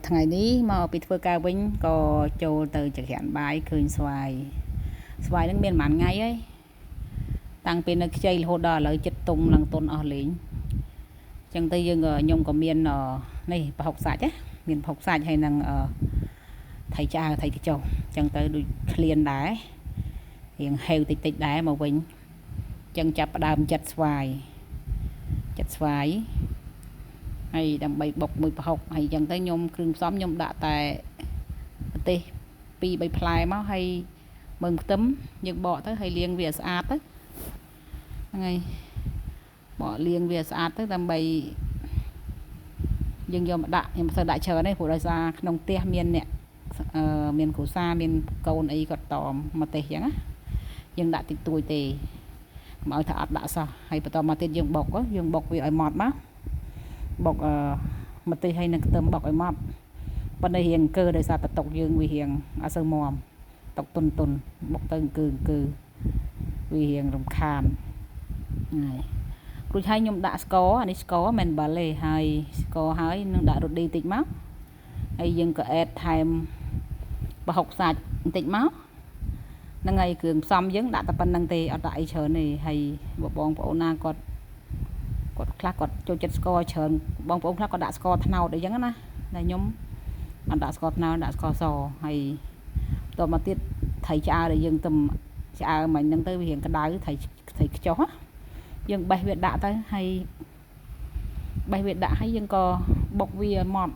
ថ្ងៃនេះមកពីធ្វើការវិញក៏ចូលទៅចក្រានបាយឃើញស្វាយស្វាយហ្នឹងមានប្រហែលថ្ងៃហើយតាំងពីនៅខ្ចីរហូតដល់ឥឡូវចិត្តទុំឡើងទុនអស់លេងអញ្ចឹងទៅយើងក៏ខ្ញុំក៏មាននេះប្រហុកសាច់ណាមានប្រហុកសាច់ហើយនឹងថៃឆ្អើថៃកញ្ចុះអញ្ចឹងទៅដូចឃ្លានដែររៀងហេវតិចតិចដែរមកវិញអញ្ចឹងចាប់ផ្ដើមចិត្តស្វាយចិត្តស្វាយហើយដើម្បីបុកមួយប្រហុកហើយអញ្ចឹងទៅខ្ញុំគ្រឿងផ្សំខ្ញុំដាក់តែម្ទេស2 3ផ្លែមកហើយមើងខ្ទឹមយើងបកទៅហើយលាងវាស្អាតទៅហ្នឹងហើយបកលាងវាស្អាតទៅដើម្បីយើងយកមកដាក់ខ្ញុំមិនសូវដាក់ច្រើនទេព្រោះដោយសារក្នុងផ្ទះមានអ្នកមានគ្រួសារមានកូនអីគាត់តមម្ទេសអញ្ចឹងណាយើងដាក់តិចតួចទេកុំឲ្យថាអត់ដាក់សោះហើយបន្តមកទៀតយើងបុកយើងបុកវាឲ្យម៉ត់មកបុកម្ទេសហើយនឹងខ្ទឹមបុកឲ្យម៉ត់ប៉ុន្តែរៀងអង្គើដោយសារតតុកយើងវារៀងអត់សូវមាំតុកតុនតុនបុកទៅអង្គើអង្គើវារៀងរំខានហើយរួចហើយខ្ញុំដាក់ស្ករអានេះស្ករមិនបាល់ទេហើយស្ករហើយនឹងដាក់រ៉ូឌីតិចមកហើយយើងក៏អេតថែមប្រហុកសាច់បន្តិចមកហ្នឹងហើយគ្រឿងផ្សំយើងដាក់តែប៉ុណ្្នឹងទេអត់ដាក់អីច្រើនទេហើយបងប្អូនណាគាត់គាត់ខ្លះគាត់ចូលចិត្តស្ករច្រើនបងប្អូនខ្លះគាត់ដាក់ស្ករត្នោតអីចឹងណាតែខ្ញុំអត់ដាក់ស្ករត្នោតដាក់ស្ករសហើយបន្តមកទៀតត្រីឆ្អើដែលយើងទៅឆ្អើមិញហ្នឹងទៅវារៀងក្តៅត្រីត្រីខ្ចុះយើងបេះវាដាក់ទៅហើយបេះវាដាក់ហើយយើងក៏បុកវាឲ្យម៉ត់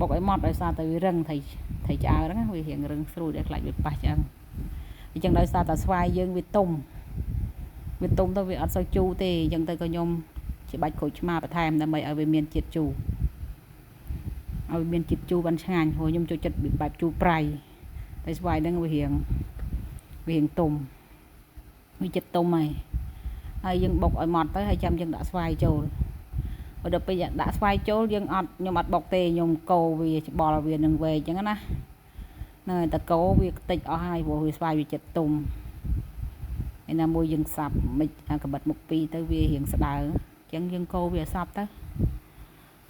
បុកឲ្យម៉ត់ដោយសារតែវារឹងត្រីត្រីឆ្អើហ្នឹងវារៀងរឹងស្រួយដែលខ្លាចវាប៉ះឆ្អឹងអញ្ចឹងដោយសារតែស្វាយយើងវាទុំវាទុំទៅវាអត់សូវជូរទេអញ្ចឹងទៅក៏ខ្ញុំច្បាច់ក្រូចឆ្មាបន្ថែមដើម្បីឲ្យវាមានជាតិជូរឲ្យមានជាតិជូរបានឆ្ងាញ់ព្រោះខ្ញុំចូលចិត្តបែបជូរប្រៃតែស្វាយហ្នឹងវារៀងទុំវាចិត្តទុំហើយហើយយើងបុកឲ្យម៉ត់ទៅហើយចាំយើងដាក់ស្វាយចូលបើដល់ពេលដាក់ស្វាយចូលយើងអត់ខ្ញុំអត់បុកទេខ្ញុំកូរវាច្បល់វានឹងវែកអញ្ចឹងណាហ្នឹងហើយតកោវាតិចអស់ហើយព្រោះវាស្វាយវាចិត្តទុំឯណាមួយយើងសាប់មិនអាកបិតមុខពីរទៅវារៀងស្ដើងអញ្ចឹងយើងកូរវាឲ្យសព្វទៅ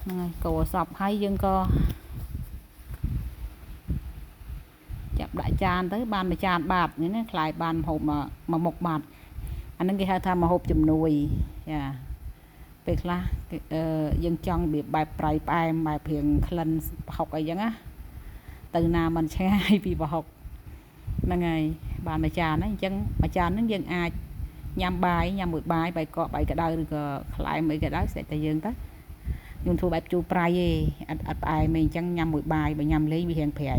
ហ្នឹងហើយកូរឲ្យសព្វហើយយើងក៏ចាប់ដាក់ចានទៅបានមួយចានបាតនេះណាខ្លាយបានម្ហូបមួយមុខបាតអាហ្នឹងគេហៅថាម្ហូបជំនួយចាពេលខ្លះយើងចង់របៀបបែបប្រៃផ្អែមបែបរៀងក្លិនប្រហុកអីចឹងណាទៅណាមិនឆ្ងាយពីប្រហុកហ្នឹងហើយបានមួយចានហ្នឹងអញ្ចឹងមួយចានហ្នឹងយើងអាចញ៉ាំបាយញ៉ាំមួយបាយបាយកកបាយក្តៅឬក៏ក្លែមអីក៏ដោយស្រេចតែយើងទៅខ្ញុំធ្វើបែបជូរប្រៃទេអត់ផ្អែមទេអញ្ចឹងញ៉ាំមួយបាយបើញ៉ាំលេងវារៀងប្រៃ